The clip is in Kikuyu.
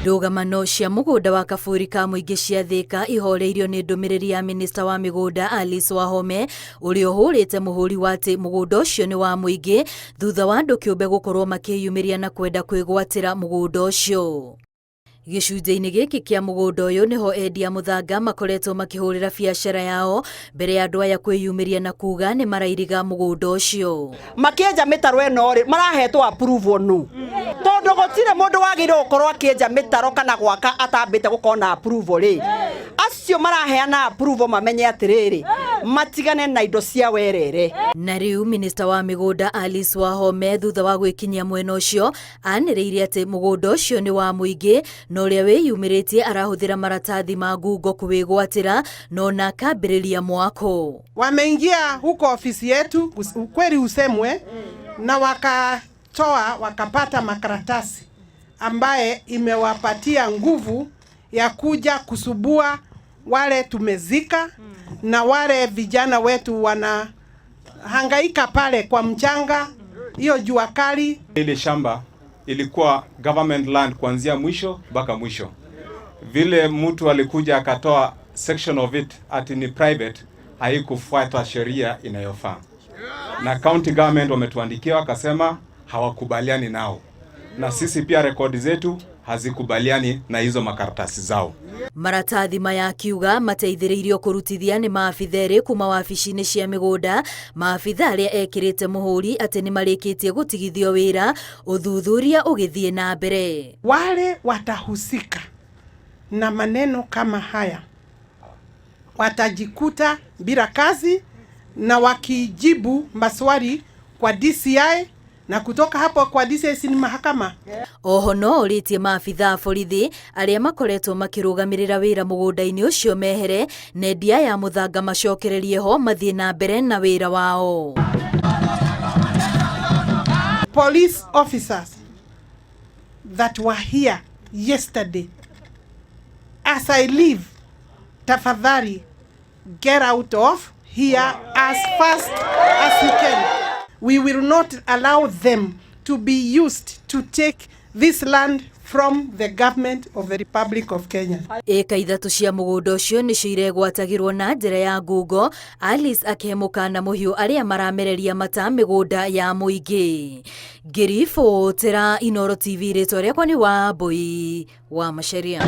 Ndũgamano cia mũgũnda wa kaburi ka mũingĩ cia Thika ihoreirio nĩ ndũmĩrĩri ya minista wa mĩgũnda Alice Wahome, ũrĩa ũhũrĩte mũhũri wa atĩ mũgũnda ũcio nĩ wa mũingĩ thutha wa andũ kĩũmbe gũkorwo makĩyumĩria na kwenda kwĩgwatĩra mũgũnda ũcio. Gĩcunjĩ-inĩ gĩkĩ kĩa mũgũnda ũyũ nĩho endia mũthanga makoretwo makĩhũrĩra biacara yao mbere ya andũ aya kwĩyumĩria na kuga nĩ marairiga mũgũnda ũcio. Makĩenja mĩtaro ĩno rĩ, marahetwo approval nũ? Tondũ gũtirĩ mũndũ wagĩrĩirwo gũkorwo akĩenja mĩtaro kana gwaka atambĩte gũkorwo na approval rĩ, acio maraheana approval mamenye atĩrĩrĩ, matigane na indo cia werere. Na rĩu minista wa mĩgũnda Alice Wahome, thutha wa gwĩkinyia mwena ũcio, anĩrĩire atĩ mũgũnda ũcio nĩ wa mũingĩ na ũrĩa wĩyumĩrĩtie arahũthĩra maratathi ma ngungo kũwĩgwatĩra na ona akambĩrĩria mwako. Wameingia huko ofisi yetu, ukweli usemwe, na wakatoa wakapata makaratasi ambaye imewapatia nguvu ya kuja kusubua wale tumezika na wale vijana wetu wanahangaika pale kwa mchanga, hiyo jua kali. Ile shamba ilikuwa government land kuanzia mwisho mpaka mwisho. Vile mtu alikuja akatoa section of it ati ni private, haikufuata sheria inayofaa, na county government wametuandikia wakasema hawakubaliani nao, na sisi pia rekodi zetu hazikubaliani na hizo makaratasi zao. Maratathi maya, akiuga, mateithĩrĩirio kũrutithia nĩ maabitha erĩ kuma wabici-inĩ cia mĩgũnda, maabitha arĩa ekĩrĩte mũhũri atĩ nĩ marĩkĩtie gũtigithio wĩra ũthuthuria ũgĩthiĩ na mbere. Wale watahusika na maneno kama haya watajikuta bila kazi na wakijibu maswali kwa DCI, na kutoka hapo kwa DCI si ni mahakama. Oho no orĩtie maabitha a borithi arĩa makoretwo makĩrũgamĩrĩra wĩra mũgũnda-inĩ ũcio mehere na endia ya mũthanga macokererie ho mathiĩ na mbere na wĩra wao. Police officers that were here yesterday, as I leave, tafadhali get out of here as fast as you can. We will not allow them to be used to take this land from the government of the Republic of Kenya. Ĩka 3 cia mũgũnda ũcio nĩcio iregwatagĩrwo na njĩra ya ngungo, Alice akĩhe mũkana mũhiũ arĩa maramereria mata mĩgũnda ya mũingĩ. Ngĩribotera Inooro TV, rĩtwa rĩakwa nĩ Wambui wa Macharia.